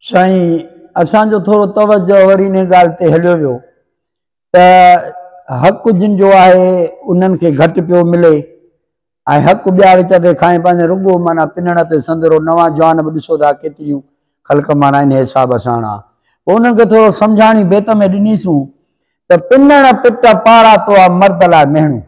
سائين اسان جو ٿورو توجه وري ان ڳالهه تي هليو ويو ته حق جن جو آهي انهن کي گهٽ پيو ملي ۽ حق ٻيا وچ تي کائين پنهنجي رڳو معنيٰ پنڻ تي سندرو نوان جوان به ڏسو ٿا ڪيتريون خلق معنيٰ ان حساب سان آ. پوء انهن کي ٿورو سمجهاڻي بيت ۾ ڏنيسون ته پنڻ پٽ پاراتو آ مرد لاء مهڻو،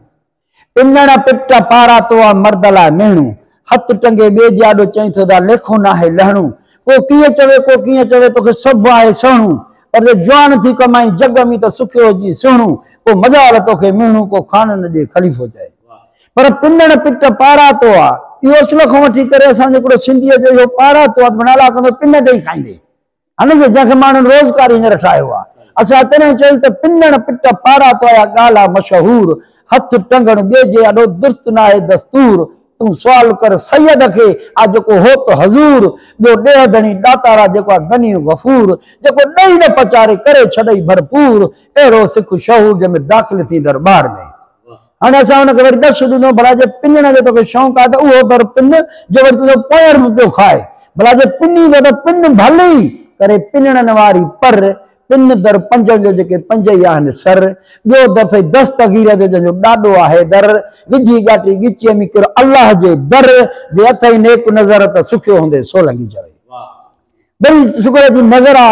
پنڻ پٽ پاراتو آ مرد لاء مهڻو، هٿ ٽنگي ٻئي جي آڏو چئين ٿو ته ليکو ناهي لهڻو، ڪو ڪيئن چوي ڪو ڪيئن چوي توکي سڀ آهي سهڻو، پر جي جوان ٿي ڪمائين جڳ ۾ ته سکيو هجين سهڻو، ڪو مجال توکي مهڻو ڪو کاڻ نه ڏي خليفو چئي. پر پنڻ پٽ پاراتو آ، اهو اصل کان وٺي ڪري اسان جو هڪڙو سنڌيء جو اهو پاراتو آ ته ڀلا الله ڪندو پن تي ئي کائيندي. هن جي جنهن کي ماڻهن روزگار هينئر ٺاهيو آ. اسان تڏهن چيس ته پنڻ پٽ پاراتو آ اها ڳالهه آ مشهور، هٿ ٽنگڻ ٻئي جي آڏو درست ناهي دستور، تون سوال ڪر سيد کي آ جيڪو هوت حضور، ٻيو ڏيهه ڌڻي ڏاتار آ جيڪو آ غني غفور، جيڪو ڏئي نه پچاري ڪري ڇڏئي ڀرپور، اهڙو سک شعور جنهن ۾ داخل ٿي درٻار ۾. هاڻي اسان هن کي وري ڏس ڏنو، ڀلا جي پنڻ جو توکي شوق آهي ته اهو در پن جو وري تنهنجو پوئر به پيو کائي. ڀلا جي پنيندو ته پن ڀلي، ڪري پنڻن واري پر، پن در پنجن جو جيڪي پنج ئي آهن سر، ٻيو در اٿئي دستگير جو جنهن جو ڏاڏو آهي در، وجهي ڳاٽي ڳچيء ۾ ڪر الله جي در، جي اٿئي نيڪ نظر ته سکيو هوندين سولنگي چوي. ٻئي شڪر جي نظر آ